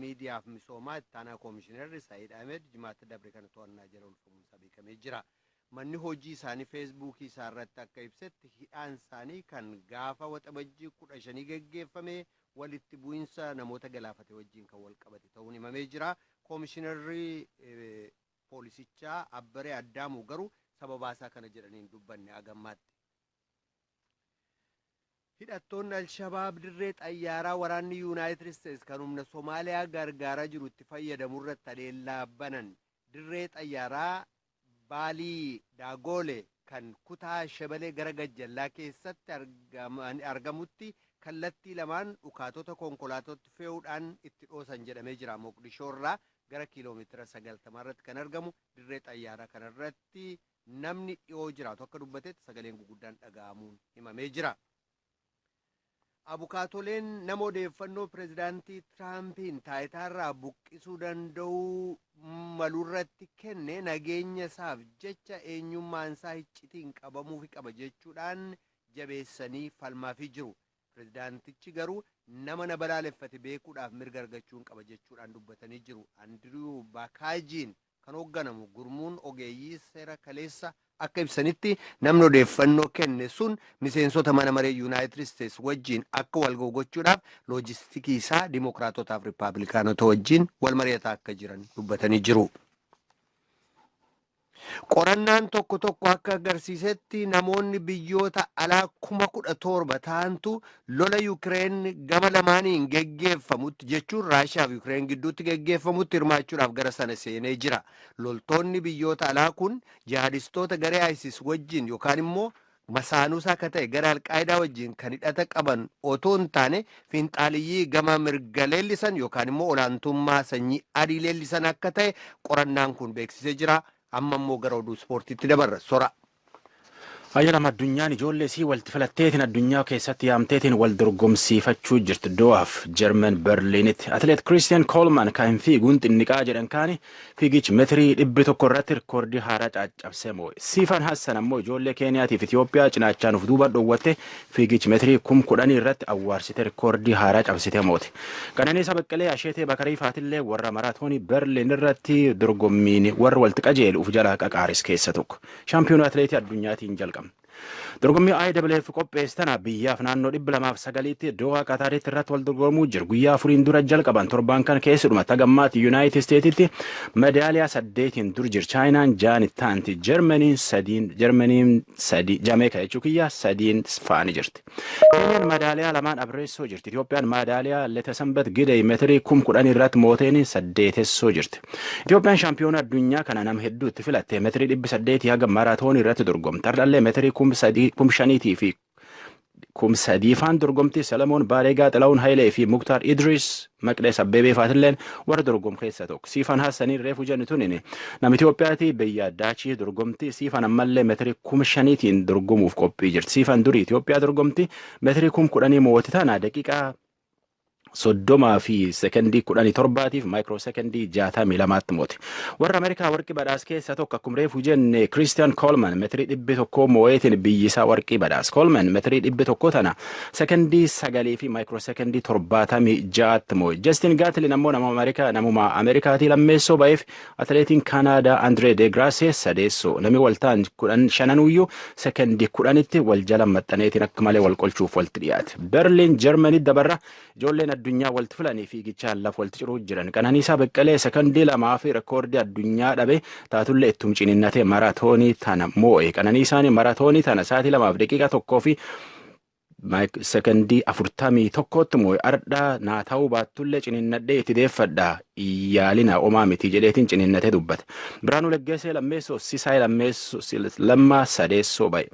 Miidiyaaf Misoomaa ittaanaa Koomishinarri Sa'iid Ahmed Jimaata dabre kana to'annaa jala oolfamuun isaa beekamee jira. Manni hojii isaanii Feesbuukii isaa irratti akka ibsetti, hidhaan isaanii kan gaafa Waxabajjii 15 geggeeffame walitti bu'insa namoota galaafate wajjin kan wal qabate ta'uun himamee jira. Koomishinarri poolisichaa Abbaree Addaamuu garuu sababaa isaa kana jedhanii hin dubbanne hagammaatti. Hidhattoonni Alshabaab dirree xayyaaraa waraanni Yuunaayitid Isteets kan humna Somaaliyaa gargaaraa jiru itti fayyadamu irratti haleellaa banan. Dirree xayyaaraa Baalii Daagoole kan kutaa Shebalee gara gajjallaa keessatti argamutti kallattii lamaan dhukaatota konkolaatoti fe'uudhaan itti dhoosan jedhamee jira. Moqdishoo irraa gara kiiloomeetira 90 irratti kan argamu dirree xayyaaraa kanarratti namni dhiyoo jiraatu akka dubbatetti sagaleen guguddaan dhaga'amuun himamee jira. Abukaatoleen nama odeeffannoo Pireezidaantii Tiraampiin taayitaarraa buqqisuu danda'uu malurratti kenne nageenya isaaf jecha eenyummaan isaa iccitiin qabamuufi qaba jechuudhaan jabeessanii falmaafii jiru. Pireezidaantichi garuu nama na balaaleffate beekuudhaaf mirga argachuun qaba jechuudhaan dubbatanii jiru. Andiriw Baakaajiin kan hoogganamu gurmuun ogeeyyii seera kaleessa akka ibsanitti, namni odeeffannoo kenne sun miseensota mana maree Yuunaayitid Isteets wajjin akka wal ga'u gochuudhaaf loojistikii isaa Dimookiraatotaaf Riippaabilikaanota wajjin wal mari'ataa akka jiran dubbatanii jiru. Qorannaan tokko tokko akka agarsiisetti, namoonni biyyoota alaa 17,000 ta'antu lola Yukireen gama lamaaniin geggeeffamutti, jechuun Raashiyaa fi Yukireen gidduutti geggeeffamutti, hirmaachuudhaaf gara sana seenee jira. Loltoonni biyyoota alaa kun jihadistoota garee ISIS wajjin yookaan immoo masaanuusaa akka ta'e gara Alqaayidaa wajjin kan hidhata qaban otoo hin taane, fiinxaaliyyii gama mirga leellisan yookaan immoo olaantummaa sanyii adii leellisan akka ta'e qorannaan kun beeksisee jira. Amma immoo gara oduu ispoortiitti dabarra. Sora. Ayyalam, addunyaan ijoollee isii walitti filatteetiin addunyaa keessatti yaamteetiin wal dorgomsiifachuu jirti. Do'aaf Jarman Berliinitti atileet Kiristiyan Koolman kan fiiguun xinniqaa jedhan kaani fiigichi metirii 100 irratti rikoordii haaraa caccabsee moo'e. Siifan Hassan ammoo ijoollee Keeniyaatiif Itoophiyaa cinaachaan uf duuba dhoowwatte, fiigichi metirii 10,000 irratti awwaarsite, rikoordii haaraa cabsite moote. Qananiisaa Baqqalee, Asheetee Bakarii faatillee warra maraatoonii Berliin irratti dorgommiin warra walitti qajeelu uf jalaa qaqaaris keessa tokko. Shaampiyoonaa atileetii addunyaatiin jalqabna. Dorgommii IAAF qopheesse tana biyyaaf naannoo 209tti Dohaa Qataaritti irratti wal dorgomuu jiru. Guyyaa 4n dura jalqaban, torbaan kana keessuma tagammaatti Yuunaayitid Isteetitti medaaliyaa saddeetiin dur jira. Chaayinaan jaan ittaanti. Jarmaniin sadiin, Jarmaniin sadi, Jameeka jechuu kiyya, sadiin faani jirti. Keeniyaan madaaliyaa lamaan abreessoo jirti. Itoophiyaan madaaliyaa Letesanbat Gidey metirii 10,000 irratti mooteen saddeetessoo jirti. Itoophiyaan shaampiyoona addunyaa kana nama hedduu itti filatte, metirii 800 haga maraatoonii irratti dorgomti. Hardhallee metirii 3,000, 5,000 fi 3,000 faan dorgomti. Salamoon Baareegaa, Xila'uun Hayilee fi Muktaar Idris, Maqdees Abbeebee faatilleen warra dorgom keessa tokko. Siifan Hassaniin reefu jennu tunin nama Itoophiyaati, biyya Daachii dorgomti. Siifan ammallee metirii 5,000tiin dorgomuuf qophii jirti. Siifan durii Itoophiyaa dorgomti. Metirii 10,000 mooti tana daqiiqaa 30 fi sekendii 17tiif maayikiroo sekendii 62tti moote. Warra Ameerikaa warqii badhaas keessaa tokko, akkuma reefu jenne, Kiristiyan Koolman metirii 100 moo'eetiin biyyi isaa warqii badhaas. Koolman metirii 100 tana sekendii 9 fi maayikiroo sekendii 76tti moo'e. Justin Gatlin ammoo nama Ameerikaa, namuma Ameerikaatii lammeessoo ba'eef, atileetiin Kaanaadaa Andree Degraase sadeessoo. Namni waltaan 10 fananuyyuu sekendii 10tti wal jala maxxaneetiin akka malee wal qolchuuf walitti dhiyaate. Berliin Jarmanii dabarra, ijoolleen addunyaa walitti filanii fiigichaan lafa walitti ciruu jiran. Qananiisaa Beqqelee sekondii 2 fi rekoordii addunyaa dhabe, taatullee ittum cininnatee maraatoonii tana moo'e. Qananiisaan maraatoonii tana sa'aatii 2 fi daqiiqaa 1 fi sekondii 41tti moo'e. Ardhaa naa ta'uu baattullee cininnadhee itti deeffadha, yaalina omaa miti jedheetiin cininnatee dubbate. Biraanuu Leggeesee lammeessoo, Sisaay lammeessoo, Lammaa sadeessoo ba'e.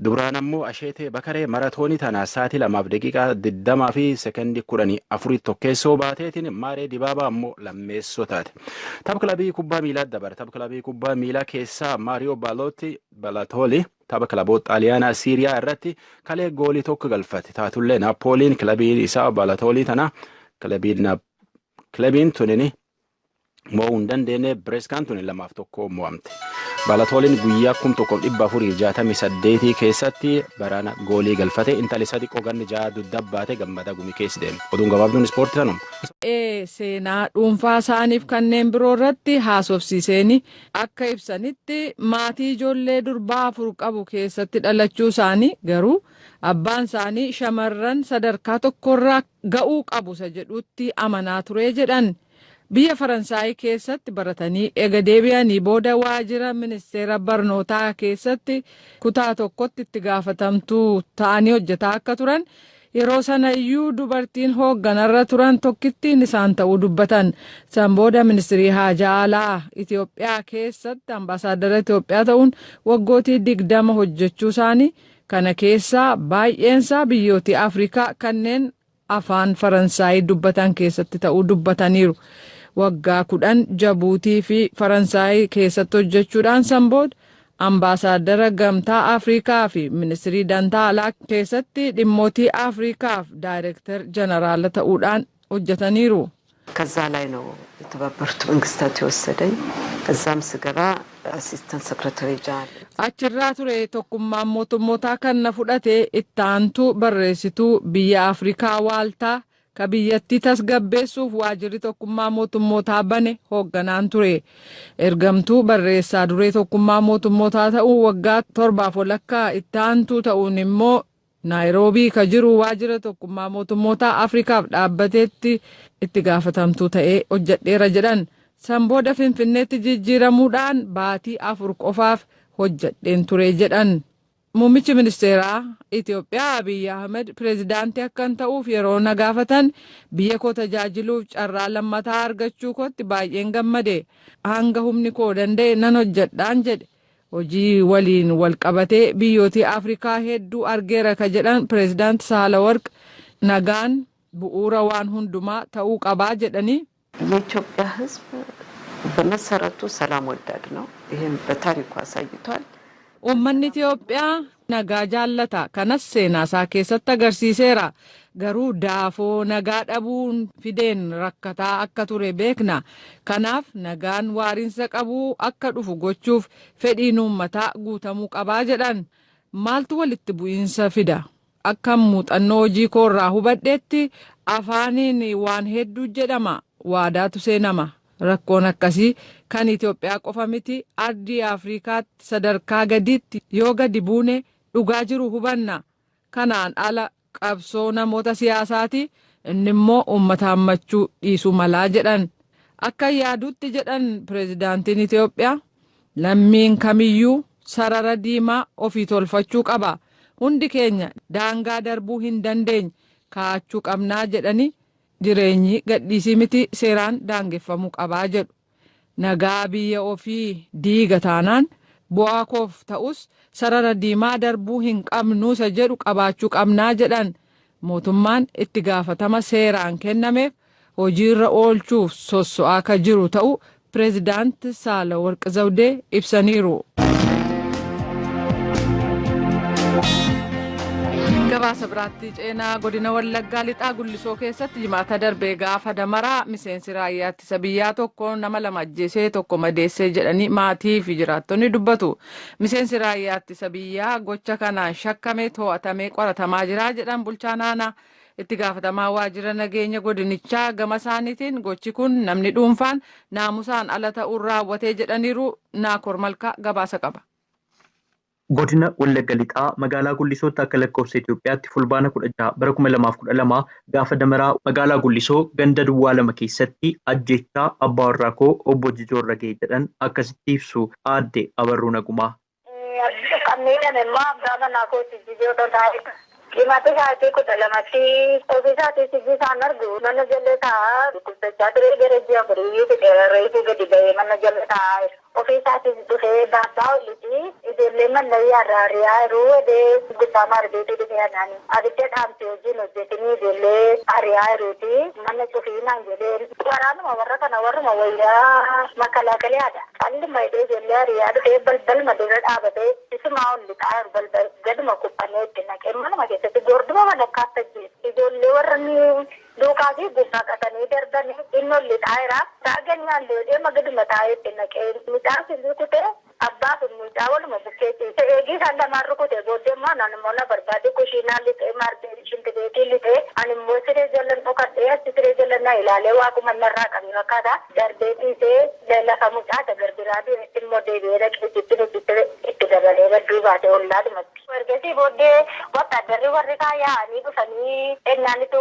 Dubraan ammoo Asheetee Bakaree maratoonii tana sa'aatii 2 fi daqiiqaa 20 fi sekondii 14 tokkeessoo baateetiin, Maaree Dibaabaa ammoo lammeessoo taate. Tapha kilabii kubbaa miilaa dabara. Tapha kilabii kubbaa miilaa keessaa Maariyoo Baalotti Balatooli tapha kilaboota Xaaliyaanaa Siiriyaa irratti kalee goolii tokko galfate. Taatullee Naapooliin kilabiin isaa Balatoolii tana kilabiin tunini mo'uu hin dandeenye, Bireeskaan tuni 2-1 mo'amte. Baalatooliin guyyaa 1468 keessatti barana goolii galfate intali isa xiqqoo ganni 6 dudda baate gammada gumii keessa deeme. Oduun gabaabduun ispoortii tanuma. Seenaa dhuunfaa isaaniif kanneen biroo irratti haasofsiiseeni akka ibsanitti, maatii ijoollee durbaa afur qabu keessatti dhalachuu isaanii, garuu abbaan isaanii shamarran sadarkaa tokkorraa ga'uu qabu isa jedhutti amanaa ture jedhan. Biyya Faransaay keessatti baratanii ega deebi'anii booda waajjira ministeera barnootaa keessatti kutaa tokkotti itti gaafatamtuu ta'anii hojjetaa akka turan, yeroo sana iyyuu dubartiin hoogganarra turan tokkittiin isaan ta'uu dubbatan. San booda ministirii haajaa alaa Itoophiyaa keessatti ambaasaadara Itoophiyaa ta'uun waggootii 20 hojjechuu isaanii, kana keessaa baay'eensaa biyyoota Afrikaa kanneen afaan Faransaay dubbatan keessatti ta'uu dubbataniiru. Waggaa 10 Jabuutii fi Faransaay keessatti hojjechuudhaan san booda ambaasaadara Gamtaa Afrikaa fi ministirii dantaa alaa keessatti dhimmootii Afrikaaf daayirektar jeneraala ta'uudhaan hojjetaniiru. ከዛ ላይ ነው የተባበሩት መንግስታት የወሰደኝ። እዛም ስገባ አሲስታንት ሰክረታሪ ጀነራል Achirraa ture Tokkummaan Mootummootaa kan na fudhate. Ittaantuu barreessituu biyya Afrikaa waaltaa ka biyyattii tasgabbeessuuf waajirri Tokkummaa Mootummootaa bane hoogganaan ture. Ergamtuu barreessaa duree Tokkummaa Mootummootaa ta'uun waggaa 7f walakkaa, ittaantuu ta'uun immoo Naayiroobii ka jiru waajjira Tokkummaa Mootummootaa Afrikaaf dhaabbateetti itti gaafatamtuu ta'ee hojjedheera jedhan. San booda Finfinneetti jijjiiramuudhaan baatii 4 qofaaf hojjedheen ture jedhan. Muummichi ministeeraa Itoophiyaa Abiyyi Ahmed pireezidaantii akkan ta'uuf yeroo na gaafatan biyya koo tajaajiluuf carraa lammataa argachuu kootti baay'een gammade. Hanga humni koo danda'e nan hojjedhaan jedhe. Hojii waliin wal qabatee biyyoota Afrikaa hedduu argeera ka jedhan pireezidaant Saalawarq, nagaan bu'uura waan hundumaa ta'uu qabaa jedhanii. የኢትዮጵያ ሕዝብ በመሰረቱ ሰላም ወዳድ ነው። ይህም በታሪኩ አሳይቷል። Uummanni Itoophiyaa nagaa jaallata. Kanas seenaa isaa keessatti agarsiiseera. Garuu daafoo nagaa dhabuun fideen rakkataa akka ture beekna. Kanaaf nagaan waariinsa qabuu akka dhufu gochuuf fedhiin uummataa guutamuu qabaa jedhan. Maaltu walitti bu'iinsa fida? Akka muuxannoo hojii koorraa hubadheetti afaaniin waan hedduu jedhama. Waadaatu seenama. Rakkoon akkasii kan Itoophiyaa qofa miti, ardii Afrikaatti sadarkaa gadiitti yoo gadi buune dhugaa jiru hubanna. Kanaan ala qabsoo namoota siyaasaati, inni immoo uummata hammachuu dhiisuu malaa jedhan. Akka yaadutti, jedhan pireezidaantiin Itoophiyaa, lammiin kamiyyuu sarara diimaa ofii tolfachuu qaba. Hundi keenya daangaa darbuu hin dandeenye kaa'achuu qabnaa jedhanii, jireenyi gadhiisii miti, seeraan daangeffamuu qabaa jedhu. Nagaa biyya ofii diiga taanaan bu'aa koof ta'us sarara diimaa darbuu hin qabnu isa jedhu qabaachuu qabnaa jedhan. Mootummaan itti gaafatama seeraan kennameef hojiirra oolchuuf sosso'aa ka jiru ta'u pireezidaant Saalawarq Zawudee ibsaniiru. Gabaasa biraatti ceenaa. Godina Wallaggaa Lixaa Gullisoo keessatti Jimaata darbee gaafa Damaraa miseensi raayyaa ittisa biyyaa tokko nama lama ajjeesee tokko madeessee jedhanii maatii fi jiraattonni dubbatu. Miseensi raayyaa ittisa biyyaa gocha kanaan shakkame to'atamee qoratamaa jira jedhan bulchaan aanaa. Itti gaafatamaa waajjira nageenya godinichaa gama isaaniitiin gochi kun namni dhuunfaan naamusaan ala ta'uun raawwatee jedhaniiru. Naakor Malkaa gabaasa qaba. Godina Wallagga Lixaa magaalaa Gullisootti akka lakkoofsa Itoophiyaatti Fulbaana 16 bara 2012 gaafa Damaraa magaalaa Gullisoo ganda duwwaa 2 keessatti ajjeechaa abbaa warraa koo obbo Jijoo irra ga'e jedhan akkasitti ibsu aadde Abarruu Nagumaa. Kan miidhame immoo abbaa manaa kooti, Jijoo Dhonaa. Jimaata sa'aatii 12tti ofii isaatii sijji isaan argu mana jala taa'aa dhukkubsachaa ture, gara ji'a 4 reefuu gadi ba'ee mana jala taa'aa. Ofii isaatii dhufee baabbaa oliiti ijoollee mallayyaa irraa ari'aa jiru edee gubbaa maarbeetii dhufee anaani. Abidda dhaamte hojiin hojjetinii ijoollee ari'aa jiruuti mana cufii naan jedhee, waraanuma warra kana warruma wayyaa makalaakalaadha. Calluma jedhee ijoollee ari'aa dhufee balbalma dura dhaabatee isumaa ol lixaa jiru balbal gaduma kuphanee itti naqee manuma keessatti gorduma madakkaatti ajjeese. Ijoollee warra inni duukaa fi gubbaa qatanii darbanii inni ol lixaa jira. Taaganyaan deemee magaduma taa'ee itti naqee midhaan sirrii kutee Abbaa fi mucaa waluma bukkee ciise. Eegii isaan lamaan rukute booddee immoo anaan immoo na barbaade kushiinaa lixee maartee shintibeetii lixee ani immoo siree jalan dhokadhee achi siree jalan na ilaalee waaquma narraa qabe fakkaata. Darbee ciisee lafa mucaa garbiraa du'etti immoo deebi'ee dhaqee itti itti dabalee badduu baate ollaadhumatti. Ergasii booddee wattaaddarri warri kaan yaa'anii dhufanii ennaanitu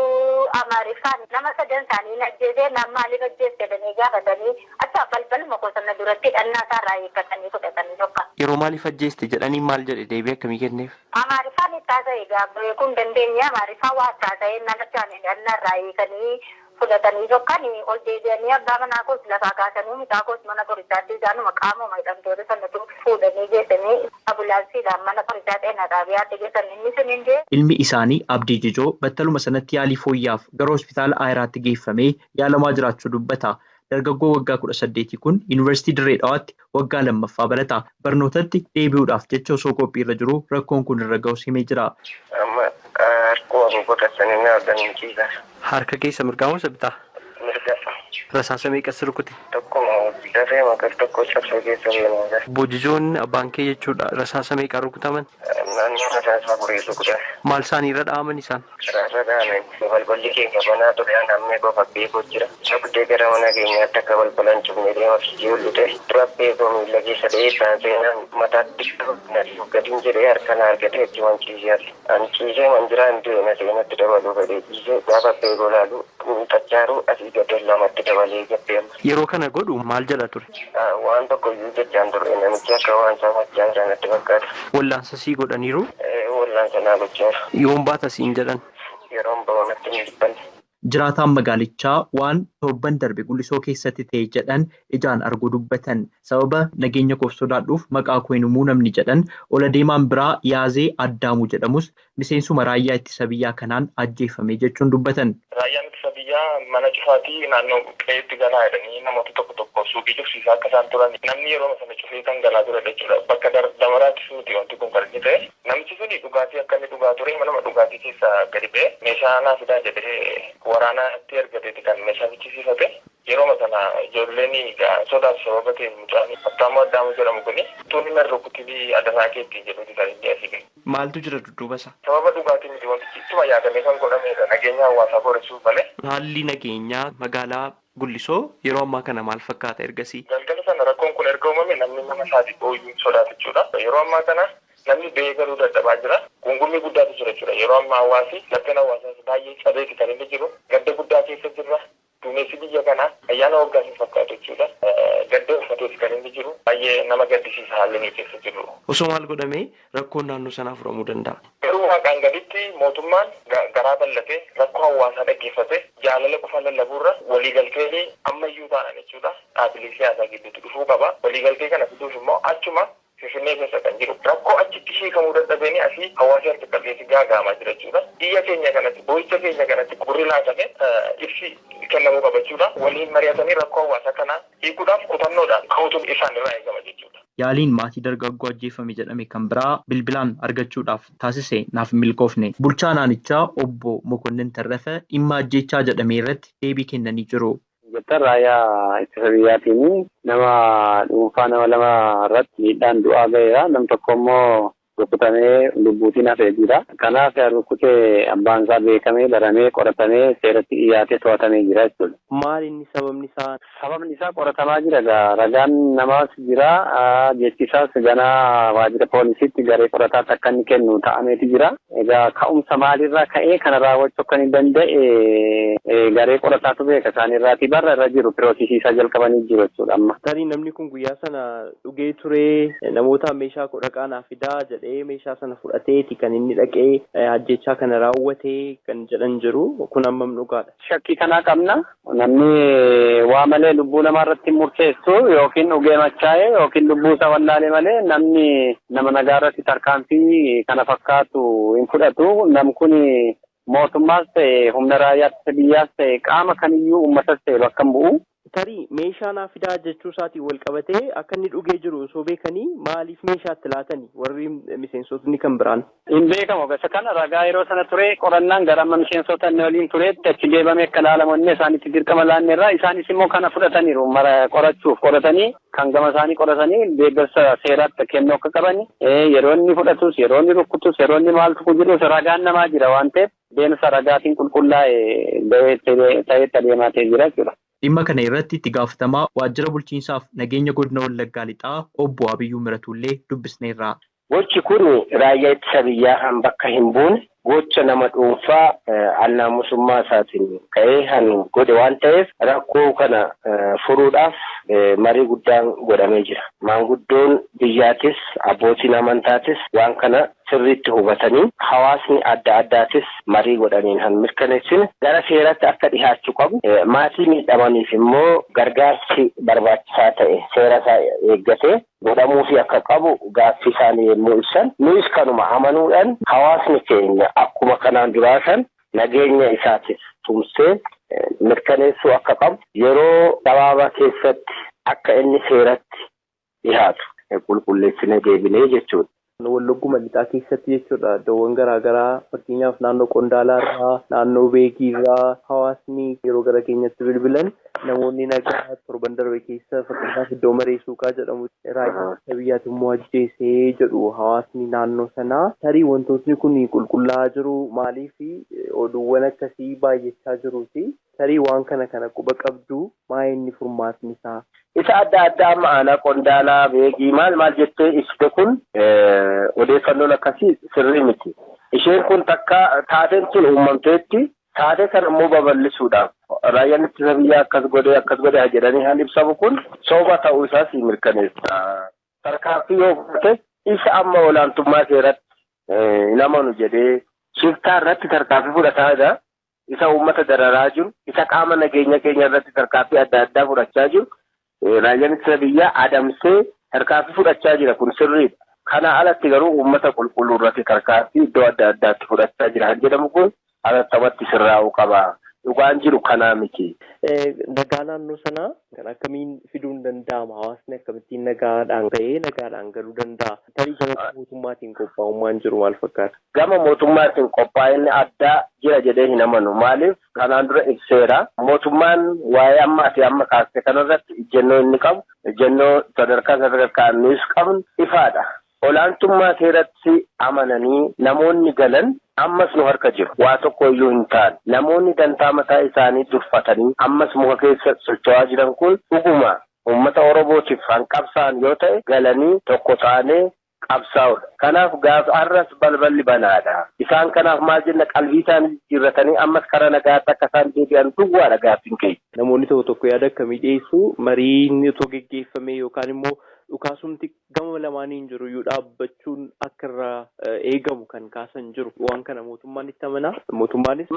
Amaariffaan nama sadan isaanii ajjeesee nama maaliif ajjeesse jedhanii gaafatanii acha balbaluma qosana duratti dhannaa isaarraa eeggatanii fudhatanii tokko. Yeroo maaliif ajjeeste jedhanii maal jedhe deebii akkamii kenneef? Amaariffaan itti haasa'e egaa beekuu hin dandeenye Amaariffaan waa itti haasa'e nama dhannaa irraa eeganii fudhatanii tokkan ol deebi'anii abbaa manaa koos lafaa kaasanii mucaa koos mana qorichaatti isaanuma qaamuma hidhamtoota sanatu fuudhanii geessanii ambulaansiidhaan mana qorichaa xeenaa xaabiyaatti geessan inni sun hin Ilmi isaanii Abdii Jijoo battaluma sanatti yaalii fooyyaaf gara hospitaala Ayiraatti geeffamee yaalamaa jiraachuu dubbata. Dargaggoo waggaa 18 kun Yuunivarsiitii Dirree Dhawaatti waggaa lammaffaa barata. Barnootatti deebi'uudhaaf jecha osoo qophii irra jiru rakkoon kun irra ga'us himee jira. Harka keessa mirgaa moo bitaa? Mirga. Rasaasa meeqas rukute? Tokkuma dafee maqaa tokko cabsee keessa deemaa. Bojijoon abbaan kee jechuudha. Rasaasa meeqa rukutaman? Naannoo rasaasa afurii rukutan. Maal isaanii irra dha'aman isaan? Rasaasa dha'aman. Balballi keenya banaa ture nammee qofa beekuu jira. Dugdee gara mana keenyaatti akka balbala hin cufne deema fiigee ol dura beekoo miila keessa dha'ee taasisee mataatti gadiin jedhee harka na argatee achi waan ciisee hafe. Ani ciisee man jiraa hin du'e na seenatti dabaluu fedhee ciisee gaafa beekoo laalu miixachaaru asii gad lamatti dabalee gabbeema. Yeroo kana godhu maal jedha ture? Waan tokko iyyuu jechaan ture namichi akka waan isaa machaa jiran natti fakkaata. Wallaansa sii godhaniiru? Wallaansa naa gochaa jiru. Yoom baata siin jedhan? Yeroon ba'u natti hin dubbanne. Jiraataan magaalichaa waan torban darbe Gullisoo keessatti ta'e jedhan ijaan arguu dubbatan. Sababa nageenya koof sodaadhuuf maqaa koo hin himuu namni jedhan ola deemaan biraa Yaazee Addaamuu jedhamus miseensuma raayyaa ittisa biyyaa kanaan ajjeefame jechuun dubbatan. Raayyaan ittisa biyyaa mana cufaatii naannoo qe'eetti galaa jedhanii namoota tokko tokko suuqii cufsiisaa akka isaan turan namni yeroo sana cufee kan galaa ture jechuudha. Bakka damaraattis miti wanti kun kan inni ta'e namichi suni dhugaatii akka inni dhugaa ture manuma dhugaatii keessaa gadi ba'e meeshaa naa fidaa jedhee waraanaatti ergateeti kan meeshaa fichisiifate. Yeroo sana ijoolleen sodaaf sababa ta'eef mucaan Abtaamuu Addaamuu jedhamu kuni tuunni nan rukutii adaraa keetti jedhuuti kan inni asii gahe. Maaltu jira dudduuba isaa? Sababa dhugaatii miti wantichi ittuma yaadamee kan godhamedha nageenya hawaasaa boreessuuf malee. Haalli nageenyaa magaalaa Gullisoo yeroo ammaa kana maal fakkaata ergasii? Galgala sana rakkoon kun erga uumame namni nama isaatii ooyuu sodaata jechuudha. Yeroo ammaa kana namni ba'ee galuu dadhabaa jira. Gungummii guddaatu jira jechuudha. Yeroo ammaa hawaasi lapheen hawaasaas baay'ee cabeeti kan inni jiru. Gadda guddaa keessa jirra. Duumessi biyya kanaa ayyaana waggaa hin fakkaatu jechuudha. Gadda uffateeti kan inni jiru. Baay'ee nama gaddisiisa haalli nuyi keessa jirru. Osoo maal godhamee rakkoon naannoo sanaa furamuu danda'a? Garuu waaqaan gaditti mootummaan garaa bal'atee rakkoo hawaasaa dhaggeeffatee jaalala qofa lallabuurra waliigaltee ammayyuu taanaan jechuudha. Dhaabbilee siyaasaa gidduutti dhufuu qaba. Waliigaltee kana fiduuf immoo achuma Finfinnee keessa kan jiru rakkoo achitti hiikamuu dadhabeen asii hawaasa harka qalleessi gaaga'amaa jira jechuudha. Biyya keenya kanatti boo'icha keenya kanatti gurri laatame ibsi kennamuu qaba jechuudha. Waliin mari'atanii rakkoo hawaasaa kana hiikuudhaaf kutannoodhaan ka'uutu isaan irraa eegama jechuudha. Yaaliin maatii dargaggoo ajjeefame jedhame kan biraa bilbilaan argachuudhaaf taasise naaf hin milkoofne. Bulchaa naannichaa obbo Mokonnin Tarrafa dhimma ajjeechaa jedhame irratti deebii kennanii jiru. Jettan raayyaa ittisa biyyaatiin nama dhuunfaa nama lama irratti miidhaan du'aa ga'eera. Nam tokko immoo rukutamee lubbuutiin hafee jira. Kanaaf rukutee abbaan isaa beekamee baramee qoratamee seeratti dhiyaatee to'atamee jira jechuudha. Maal inni sababni isaa? Sababni isaa qoratamaa jira. Ragaan namaas jira. Jechi isaas ganaa waajjira poolisiitti garee qorataatti akka inni kennu ta'ameeti jira. Egaa ka'umsa maalirraa ka'ee kana raawwachuu akka inni danda'e garee qorataatu beeka. Isaanirraatii barra irra jiru piroosisii isaa jalqabanii jiru jechuudha amma. Tarii namni kun guyyaa sana dhugee turee namoota meeshaa dhaqaa naaf fidaa jedhee meeshaa sana fudhateeti kan inni dhaqee ajjechaa kana raawwatee kan jedhan jiru kun hammam dhugaadha? Shakkii kanaa qabna. Namni waa malee lubbuu namaa irratti murteessu yookiin dhugee machaa'e yookiin lubbuu isaa wallaalee malee namni nama nagaa irratti tarkaanfii kana fakkaatu hin fudhatu. Namni kun mootummaas ta'e humna raayyaa ittisa biyyaas ta'e qaama kamiyyuu uummatas ta'e bakka hin bu'u. Tarii meeshaa naa fidaa jechuu isaatiin wal qabatee akka inni dhugee jiru osoo beekanii maaliif meeshaatti laatanii warri miseensotni kan biraan? Hin beekamu. Gosa kana ragaa yeroo sana ture qorannaan gara amma miseensota inni waliin tureetti achi deebamee akka ilaalamu inni isaanitti dirqama laanne irraa isaanis immoo kana fudhataniiru mara qorachuuf qoratanii kan gama isaanii qoratanii deeggarsa seeraatti kennuu akka qaban yeroo inni fudhatus yeroo inni rukkutus yeroo inni maaltu jirus ragaan namaa jira waan ta'eef deemsa ragaatiin qulqullaa'e ta'etti adeemaa ta'e jira jechuudha. Dhimma kana irratti itti gaafatamaa waajjira bulchiinsaaf nageenya godina Wallaggaa Lixaa obbo Abiyyuu Miratullee dubbisneerra. Gochi kun raayyaa ittisa biyyaa han bakka hin buune gocha nama dhuunfaa annaamusummaa isaatiin ka'ee han godhe waan ta'eef rakkoo kana furuudhaaf marii guddaan godhamee jira. Maanguddoon biyyaatis abbootiin amantaatis waan kana sirriitti hubatanii hawaasni adda addaatis marii godhaniin han mirkaneessine gara seeratti akka dhihaachuu qabu maatii miidhamaniif immoo gargaarsi barbaachisaa ta'e seera isaa eeggatee godhamuufi akka qabu gaaffii isaanii yommuu ibsan nuyis kanuma amanuudhaan hawaasni keenya akkuma kanaan duraasan nageenya isaatiif tumsee mirkaneessuu akka qabu yeroo gabaabaa keessatti akka inni seeratti dhihaatu qulqulleessinee deebinee jechuudha. Wallagguma Lixaa keessatti jechuudha iddoowwan garaagaraa fakkeenyaaf naannoo Qondaalaa irraa naannoo Beekii irraa hawaasni yeroo gara keenyatti bilbilan namoonni nagaa torban darbe keessa fakkeenyaaf iddoo Maree Suuqaa jedhamu raayyaa ittisa biyyaatti immoo ajjeesee jedhu hawaasni naannoo sanaa tarii wantootni kun qulqullaa'aa jiru maaliif oduuwwan akkasii baay'achaa jiruuti tarii waan kana kana quba qabdu maa inni furmaatni isaa. Isa adda addaa amma aanaa Qondaalaa Beekii maal maal jettee ibsite kun odeeffannoon akkasii sirrii miti. Isheen kun takka taateen sun uumamteetti taatee kana immoo babal'isuudhaaf raayyaan ittisa biyyaa akkas godhee jedhanii haan ibsamu kun soba ta'uu isaas mirkaneessa. Tarkaanfii yoo fudhate isa amma olaantummaa seeratti hin amanu jedhee shiftaa irratti tarkaanfii fudhataa jira. Isa uummata dararaa jiru, isa qaama nageenya keenya irratti tarkaanfii adda addaa fudhachaa jiru. Raayyaan ittisa biyyaa adamsee tarkaanfii fudhachaa jira kun sirriidha. Kana alatti garuu uummata qulqulluu irratti tarkaanfii iddoo adda addaatti fudhachaa jira kan jedhamu kun alattamatti sirraa'uu qaba. Dhugaan jiru kanaa miti. Nagaa naannoo sanaa kan akkamiin fiduun danda'ama? Hawaasni akkamittiin nagaadhaan ga'ee nagaadhaan galuu danda'a? Tarii gama mootummaatiin qophaa'ummaan jiru maal fakkaata? Gama mootummaatiin qophaa'inni addaa jira jedhee hin amanu. Maaliif kanaan dura ibseera. Mootummaan waa'ee ammaa fi amma kaaste kanarratti ejjennoo inni qabu, ejjennoo sadarkaa sadarkaan nuyis qabnu ifaadha. Olaantummaa seeratti amananii namoonni galan ammas nu harka jiru. Waa tokko iyyuu hin taane. Namoonni dantaa mataa isaanii durfatanii ammas muka keessa socho'aa jiran kun dhuguma uummata Oromootiif kan qabsaa'an yoo ta'e galanii tokko taanee qabsaa'udha. Kanaaf gaafa har'as balballi banaadha. Isaan kanaaf maal jenna qalbii isaanii jijjiirratanii ammas karaa nagaatti akka isaan deebi'an duwwaadha gaaffiin keenya. Namoonni tokko tokko yaada akkamii dhiyeessu mariin otoo geggeeffame yookaan immoo dhukaasumti gama lamaaniin jiru iyyuu dhaabbachuun akka irraa eegamu kan kaasan jiru waan kana mootummaan itti amanaa mootummaanis.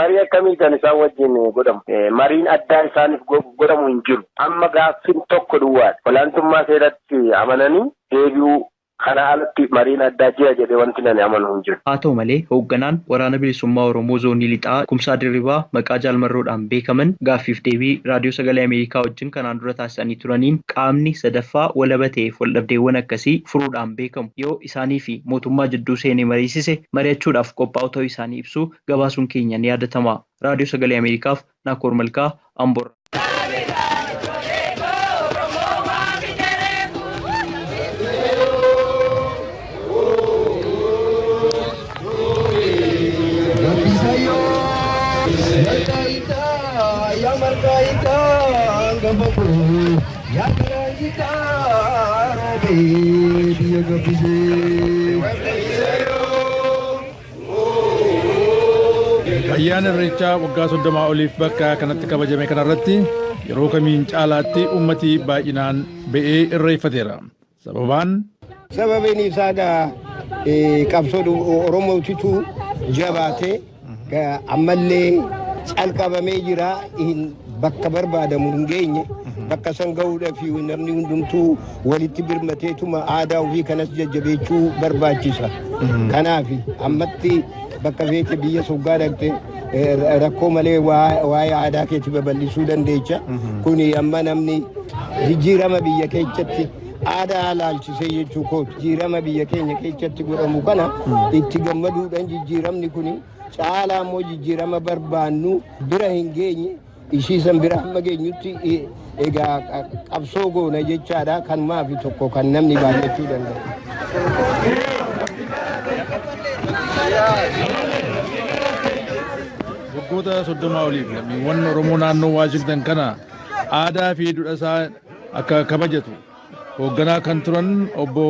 Marii akkamii kan isaan wajjin godhamu mariin addaa isaaniif godhamu hin jiru amma gaaffiin tokko duwwaadha olaantummaa seeratti amananii deebi'uu kana alatti mariin addaa jira jedhee wanti nani amanu hin jiru. Haa ta'u malee hoogganaan waraana bilisummaa Oromoo zoonii Lixaa Kumsaa Dirribaa maqaa Jaalmarroodhaan beekaman gaaffiif deebii raadiyoo sagalee Ameerikaa wajjin kanaan dura taasisanii turaniin qaamni sadaffaa walaba ta'eef waldhabdeewwan akkasii furuudhaan beekamu yoo isaanii fi mootummaa jidduu seenee mariisise mari'achuudhaaf qophaa'u ta'uu isaanii ibsuu gabaasuun keenya ni yaadatama. Raadiyoo sagalee Ameerikaaf Naakoor Malkaa Amboorraa. Ayyaana Irreechaa waggaa 30 oliif bakka kanatti kabajame kanarratti yeroo kamiin caalaatti uummati baay'inaan ba'ee irreeffateera. Sababaan sababiin isaa qabsoo Oromootitu jabaatee ammallee calqabamee jira bakka barbaadamu hin geenye bakka san gahuudhaaf namni hundumtuu walitti birmateetuma aadaa ofii kanas jajjabeechuu barbaachisa. Kanaaf ammatti bakka feete biyya soggaa dhaqxe Rakkoo malee waa'ee aadaa keetti babal'isuu dandeecha. Kuni amma namni jijjiirama biyya keessatti aadaa laalchisee jechuu kooti. Jijjiirama biyya keenya keessatti godhamu kana itti gammaduudhaan jijjiiramni kuni caalaa immoo jijjiirama barbaannu bira hin geenye ishii san bira hamma geenyutti egaa qabsoo goona jechaadha. Kanumaa fi tokko kan namni baay'achuu danda'u. Waggoota 30 oliif lammiiwwan Oromoo naannoo Waashingtan kana aadaa fi duudhaa isaa akka kabajatu hoogganaa kan turan obbo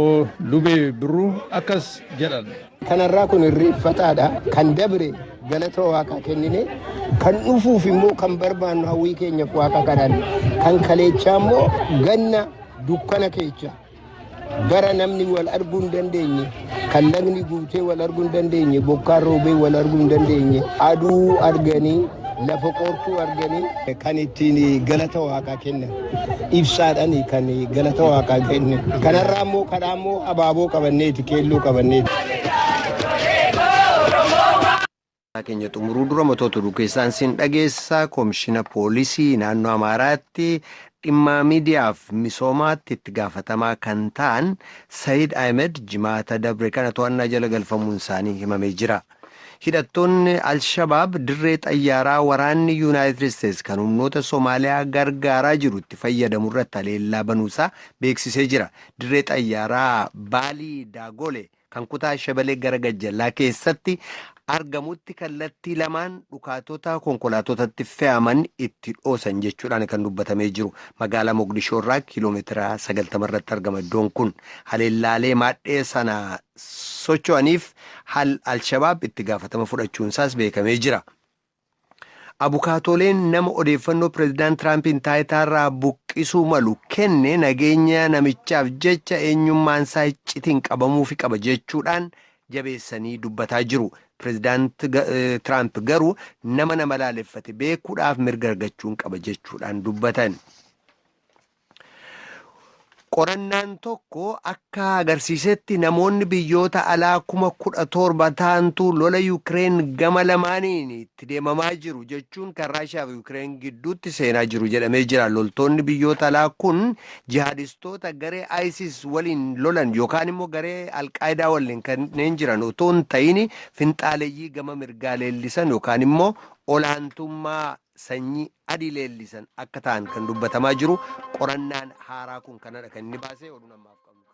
Lubee Birruu akkas jedhan. Kanarraa kun irreeffataadha. Kan dabre galata waaqaa kennine, kan dhufuuf immoo kan barbaannu hawwii keenyaaf waaqa kadhanne, kan kaleechaa immoo ganna dukkana keessa bara namni wal arguu hin dandeenye, kan lagni guutee wal arguu hin dandeenye, bokkaan roobee wal arguu hin dandeenye, aduu arganii lafa qortuu arganii kan ittiin galata waaqaa kennan ibsaadhaan kan galata waaqaa kennan. Kanarraa immoo kadhaa immoo abaaboo qabanneeti, keelloo qabanneeti. Keenya xumuruu dura matoota oduu keessaan siin dhageessaa. Koomishina poolisii naannoo Amaaraatti dhimma miidiyaaf misoomaatti itti gaafatamaa kan ta'an Sayid Ahmed Jimaata dabre kana to'annaa jala galfamuun isaanii himamee jira. Hidhattoonni Alshabaab dirree xayyaaraa waraanni Yuunaayitid Isteets kan humnoota Soomaaliyaa gargaaraa jiru itti fayyadamu irratti haleellaa banuusaa beeksisee jira. Dirree xayyaaraa Baalii Daagole kan kutaa Shabalee gara Gajjallaa keessatti argamutti kallattii lamaan dhukaatota konkolaatotatti fe'aman itti dhoosan jechuudhaan kan dubbatamee jiru. Magaalaa Mogadishoo irraa kiiloomeetira 90 irratti argama iddoon kun. Haleellaalee maadhee sana socho'aniif Alshabaab itti gaafatama fudhachuunsaas beekamee jira. Abukaatooleen nama odeeffannoo pireezidaant Tiraampiin taayitaarraa buqqisuu malu kenne nageenya namichaaf jecha eenyummaan isaa iccitiin qabamuufi qaba jechuudhaan jabeessanii dubbataa jiru. Pireezidaant Tiraamp garuu nama nama laaleffate beekuudhaaf mirga argachuun qaba jechuudhaan dubbatan. Qorannaan tokko akka agarsiisetti namoonni biyyoota alaa 17,000 ta'antu lola Yukireen gama lamaaniin itti deemamaa jiru, jechuun kan Raashiyaa fi Yukireen gidduutti seenaa jiru jedhamee jira. Loltoonni biyyoota alaa kun jihaadistoota garee ISIS waliin lolan yookaan immoo garee Alqaayidaa waliin kanneen jiran otoo hin ta'in, finxaaleeyyii gama mirgaa leellisan yookaan immoo olaantummaa sanyii adii leellisan akka ta'an kan dubbatamaa jiru. Qorannaan haaraa kun kanadha kan inni baasee. Oduun ammaaf qabnu.